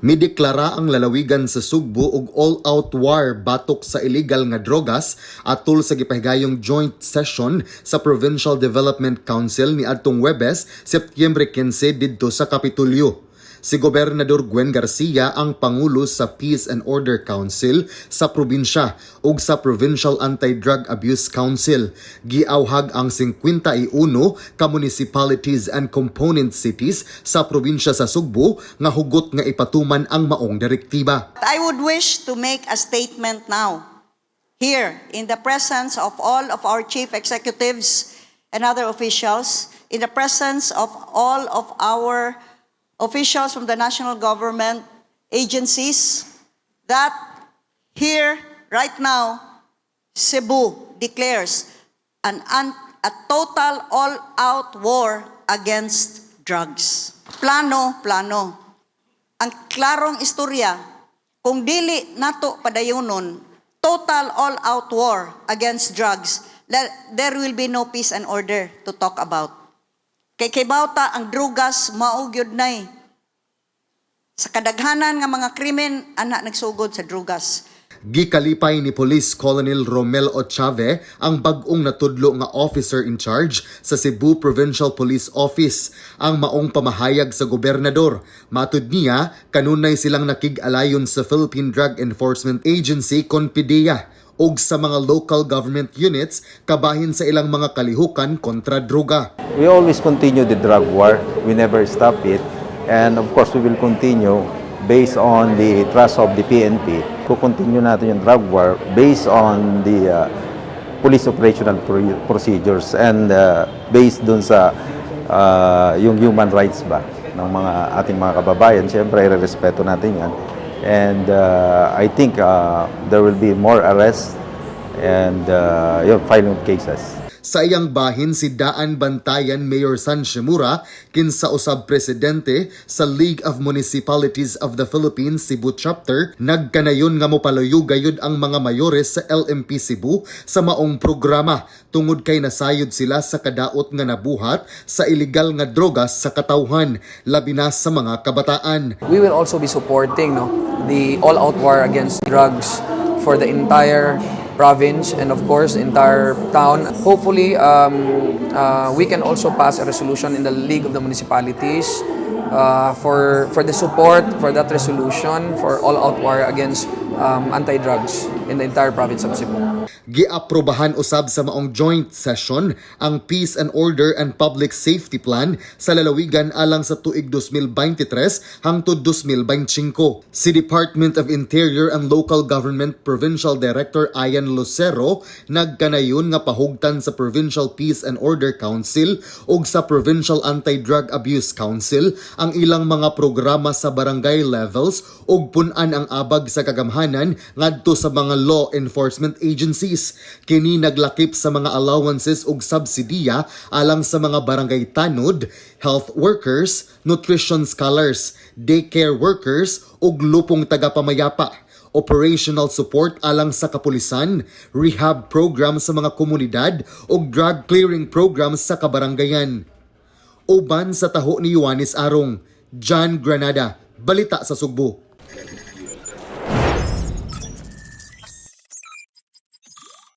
Mideklara ang lalawigan sa Sugbo og all-out war batok sa illegal nga drogas atol sa gipahigayong joint session sa Provincial Development Council ni adtong Webes, Setyembre 15, didto sa Kapitolyo. Si Gobernador Gwen Garcia ang pangulo sa Peace and Order Council sa probinsya ug sa Provincial Anti-Drug Abuse Council. Giawhag ang 51 ka municipalities and component cities sa probinsya sa Sugbo nga hugot nga ipatuman ang maong direktiba. I would wish to make a statement now, here in the presence of all of our chief executives and other officials, in the presence of all of our officials from the national government agencies, that here, right now, Cebu declares a total all-out war against drugs. Plano, plano. Ang klarong istorya, kung dili nato padayonon, total all-out war against drugs, there will be no peace and order to talk about. Kay kibawta ang drugas mao gyud nay sa kadaghanan nga mga krimen ana nagsugod sa drugas. Gikalipay ni Police Colonel Romel Ochave ang bag-ong natudlo nga officer in charge sa Cebu Provincial Police Office ang maong pamahayag sa gobernador. Matud niya, kanunay silang nakig-alayon sa Philippine Drug Enforcement Agency kon PDEA ug sa mga local government units kabahin sa ilang mga kalihukan kontra droga. We always continue the drug war. We never stop it. And of course, we will continue based on the trust of the PNP. Kukontinue natin yung drug war based on the police operational procedures and based dun sa yung human rights ba ng mga ating mga kababayan. Siyempre, irerespeto natin yan. And I think there will be more arrests and yung filing of cases. Sa iyang bahin, si Daan Bantayan Mayor San Shimura, kinsa usab presidente sa League of Municipalities of the Philippines Cebu Chapter, nagkanayon nga mopalayo gayud ang mga mayores sa LMP Cebu sa maong programa tungod kay nasayod sila sa kadaot nga nabuhat sa illegal nga drogas sa katawhan, labi na sa mga kabataan. We will also be supporting, no, the all-out war against drugs for the entire province and of course the entire town. Hopefully, we can also pass a resolution in the League of the Municipalities for the support for that resolution for all-out war against anti-drugs in the entire province of Cebu. Giaprobahan usab sa maong joint session ang Peace and Order and Public Safety Plan sa lalawigan alang sa tuig 2023 hangtod 2025. Si Department of Interior and Local Government Provincial Director Ian Lucero nagkanayon nga pahugtan sa Provincial Peace and Order Council ug sa Provincial Anti-Drug Abuse Council ang ilang mga programa sa barangay levels ug pun-an ang abag sa kagamhanan ngadto sa mga law enforcement agencies. Kini naglakip sa mga allowances ug subsidiya alang sa mga barangay tanod, health workers, nutrition scholars, daycare workers ug lupong tagapamayapa, operational support alang sa kapulisan, rehab program sa mga komunidad ug drug clearing program sa kabaranggayan. Uban sa taho ni Yuanis Arong, John Granada, Balita sa Sugbo.